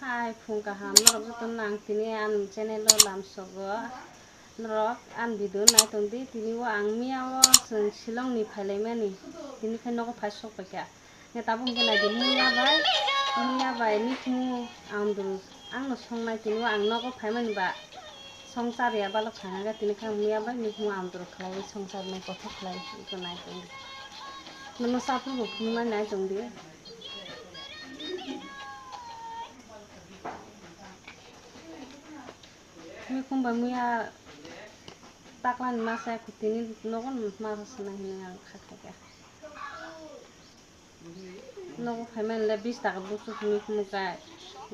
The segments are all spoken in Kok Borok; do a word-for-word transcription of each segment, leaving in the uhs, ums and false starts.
Hai phung kaham norok jotono ang tini ani channel o lamsogo. Norok ani video nai tongdi, tini o ang miya o chwng Shillong ni phailaimani, tini khai nogo phai sok paikha. Nge tabuk hwnkhe naidi, muya bai, muya bai mikhumu andru angno songnai, tini o ang nogo phaimani ba songchar ya balok phainaga, tini khai muya bai mikhumu andru khlaiwi songchar nai kothok khlai iko nai tongdi. Nono chaphugo phunuknai nai tongdi. Mikhum bai muya taklani masa kutini nogo masa swnai hinwi ang kha khaikha. Nogo phaimani le bis taka busu hwnwi khumui kai.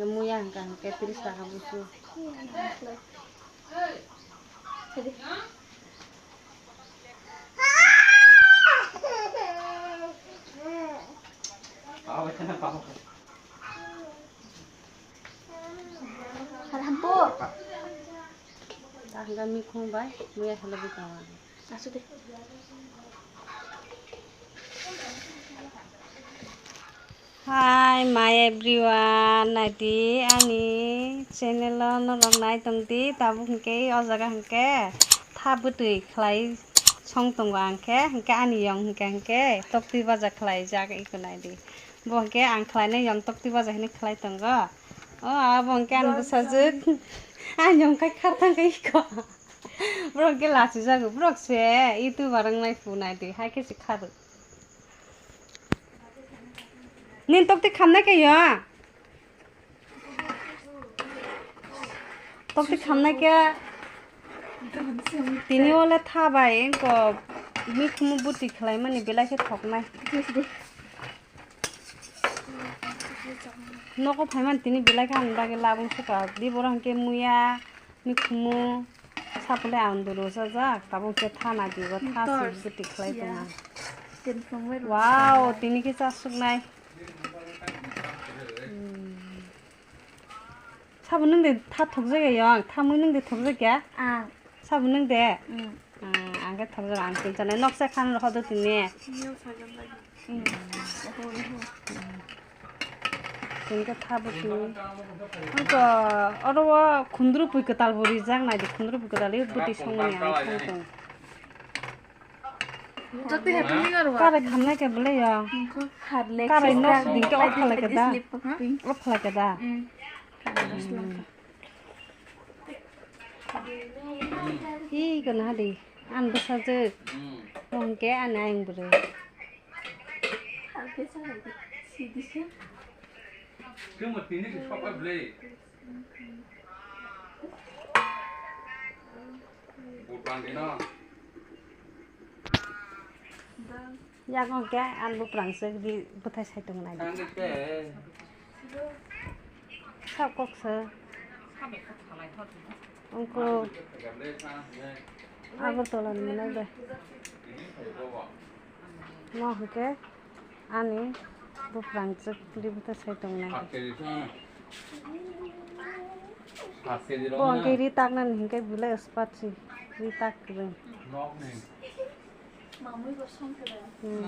Muya hwnkha hwnkhe tris taka busu. Hal hampo. Tahga mikhung bai muya halo bikang. Asu de. Hi my everyone, naidi ani channel o norok nai tongdi, tabuk hwnkhe o jaga hwnkhe tha bwtwi khlai song tongo ang khe, hwnkhe ani yong hwnkhe hwnkhe tokti baja khlaijak iko naidi. Bo hwnkhe ang khlainai yong tokti baja hinwi khlai tongo. O abo hwnkhe ani bwsajwk. Ani yong khai khar thang khe iko. Borok hwnkhe lachijago, borok se YouTuber wngnai phu naidi, hai khe se kharo. Nini tokti khamnai khe yo. Tokti khamnai khe. Tini ole tha bai engko mikhumu bwtwi khlaimani belai khe thoknai. Nogo phaimani tini belai khe ani bagwi labung sukha. Di borok hwnkhe muya, mikhumu, sapole anduru sajak. Tabuk khe tha nadi bo tha sibwtwi khlai tongo. Wow, tini khe cha suknai. Hmm. Sabo nwng de tha thokjak ya, ang tha mui nwng de thokjak ya? Ang. Sabo nwng de? Mm. Ah, ang khe thokjak, ang tin chana noksa khan rohodo tini. Tini khe tha bo tini. Ang to oro o khundru pui kwtal bo rijak nai di, khundru pui kwtal i bwtwi songmani ang song tong. Karai khamnai khe belai ya. Karai nok ding khe off khlai khe da. Off khlai khe da. Ih, kono hadi. An bwsajwk. Hwnkhe ani ayang bwrwi. Bupang dino. Yago hwnkhe ani buprang se di bwthai sai tongo nai. Thang de te. Sak kok se. Ungko Agartala ni mwnai bai. No hwnkhe ani buprang chwk di bwthai sai tongnai. Bo hwnkhe ri taknani hwnkhe belai swpatsi ri tak kwrwng. Hmm.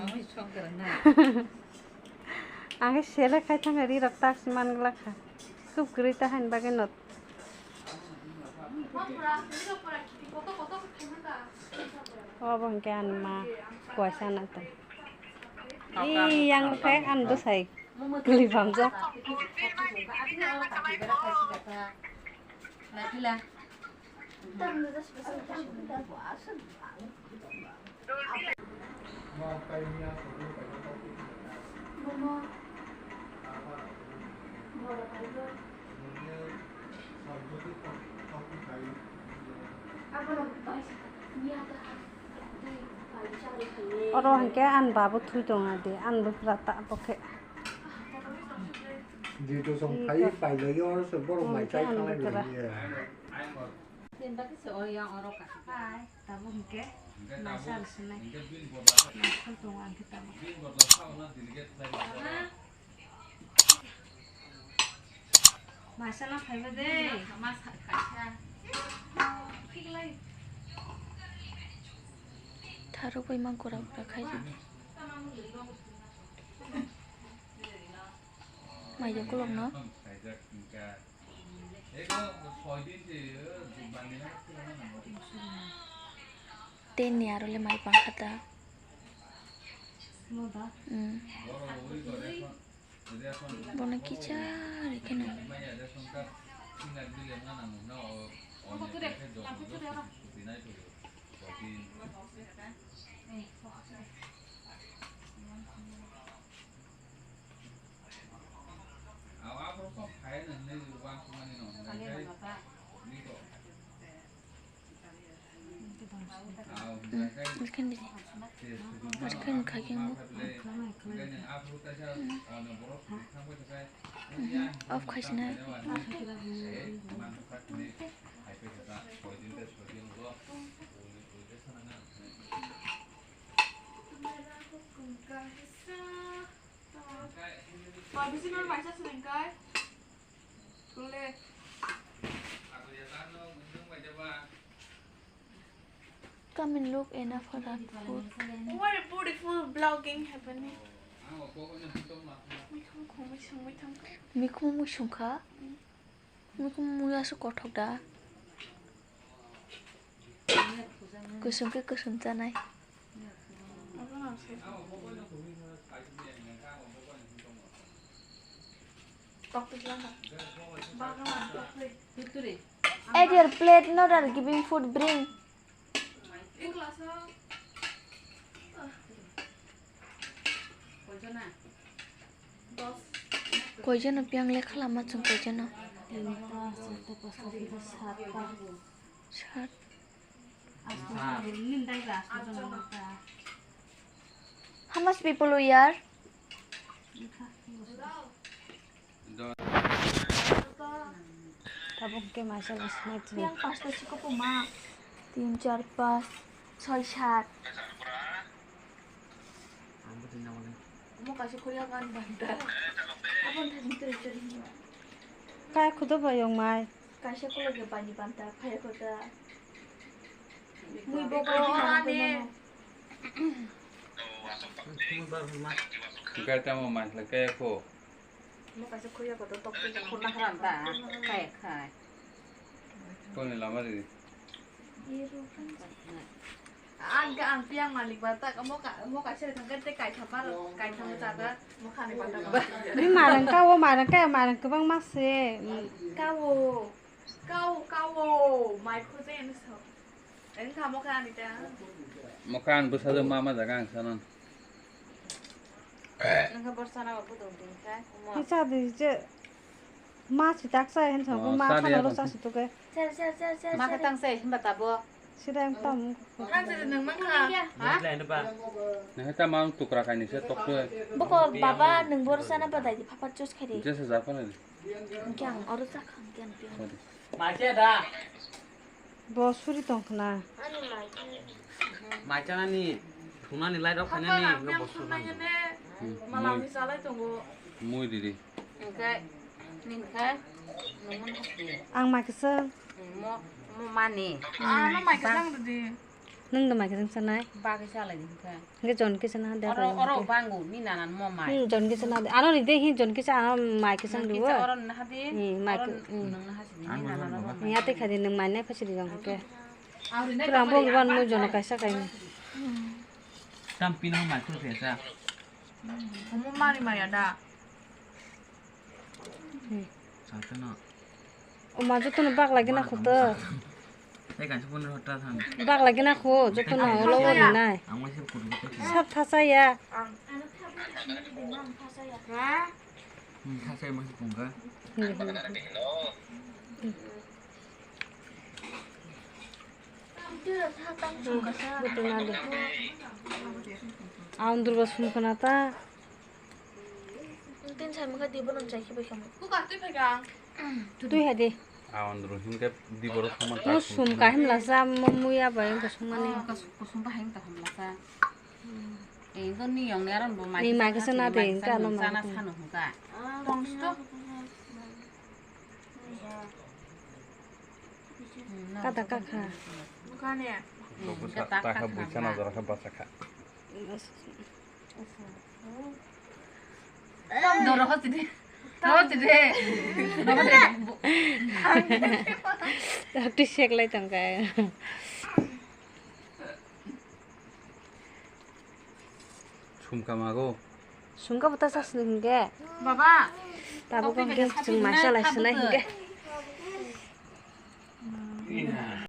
Ang khe selek khai thangkhe ri rok taksi man glak kha. Khub kwrwi ta haini bagwi no. Obo hwnkhe ani ma kuaisa na tong. Ih, yang khe ani bwsai kwlwi pamjak. Oro hwnkhe ani babo thwi tong di, ani bwkra ta bo khe. Di to song phai pailai yo, se borok mai chai thanglai. Hai, tabuk hwnkhe maisa rwswnai. Khol tongo ang khe tabuk. Maisa no phaiba de. Tharuk bai mang kura kura khai di. Mai jokolog no. Tei ni aro le mai pangkha ta. Hmm. Bono kicha rikhe no. Bwswkang bini. Bwswkang kha khe wng. Off khaisina. Come and look enough for that food. What a beautiful vlogging happening. Mikhum khumui sungui thangkha. Mikhum mui sungkha. Mikhum mui aswk kothok da. Kusum khe kusum chanai. At your plate, not are giving food, bring. Koijono piyang lekha lama chwng koijono? Tinta, charta, pasta, sita, satta. Sat. How much people we are? Tabuk ke masa bisnai tu. Yang pasta cukup ma. Tin, char, pas, soi, sat. Mo kaisa khoriya gan banta. Abon thani teri teri. Kai khudo bayong mai. Kaisa kholo ge bani banta phai khoda. Mui bo ko ani. Kai tamo mai le kai ko. Mo kaisa khoriya ko to tok khuna haran ta. Kai kai. Koni lama di. Ang ka ang piang malik ba tak mo ka mo ka sir thang te kai thapar kai thang ta ta mo khani ba ta. Ni marang ka o marang ka marang ka bang ma se. Ka o ka o ka o mai khu te ni so. Eng ka mo khani ta. Mo kan bu sa ma ma jaga ang sanan. Nang ka bor sana ba bu dong ding ka. Mo. Ni sa di je. Ma si tak sai hen sa, oh, ma sa sa dia na ro kan. Sa si tu ke. Sir, sir, sir, sir, ma ka sir. Tang sai himba ta bo. Sida yang tam. Kan sir nang mang kha. Ha? Nang ta mang tukra kai ni se tok tu. Boko baba nang bor sana ba dai di papa chus khai di. Je sa ja pa na. Kyang oro sa khang kyang kyang. Ma che da. Bo suri tong khna. Mai chanani, thunani lai rok khainani, hingke bo surnani. Hmm, mui. Mui didi. Hingke, nini khe, nungmani hapdi. Ang mai kwchwng. Mo, mo mani. Hmm. Ah, no mai kwchwng didi. Nung do mai kwchwng sanai? Bagwi salai di hingke. Hingke jon kisa na hade. Oro, oro bangu, ni nanan mo mai. Hmm, jon kisa na hade. Ano ni de hi jon kisa ano mai kisa jon kisa duo. Oro na hade. Hmm, mai oro ku-, hmm. Nung na hasi ni nanan oro mai. Yate khadi nung mai nai phasi di jong hingke. Pura ang bo giban mui jono kaisa kaini. Tam pino mai khun phesa. Omo mari maya da. Hmm. Satono. Oma jotono bak lagi na khuto. Tei kaisa phone rw ta thang. Bak lagi na khu jotono ulo ulo nai. Ang mai se kudu kudu. Sab thasa ya. Hmm, thasa ya mai se pungka. Hmm, hmm. Aun durba sum khana ta. Tin sai mukha di bono chai khibai khamu. Kuka twi phai kha. Twi hai di. Aun duru himke di boro songma ta. Mo sum kahim lasa mo muya bai ko sumani. Kusum bahai ta hamlasa. Ei do ni yong ni aron bo mai. Ni mai kisa na de ka no mai. Sana sanu huka. Tongsto. Kata kakha. Busa taka busa na jora kha basa kha. Tam doro hosidi. Twi seklai tongkha. Sumka mago. Sumka bwta sasni hingke. Baba. Tabuk hingke chwng maisa lai swnai hingke.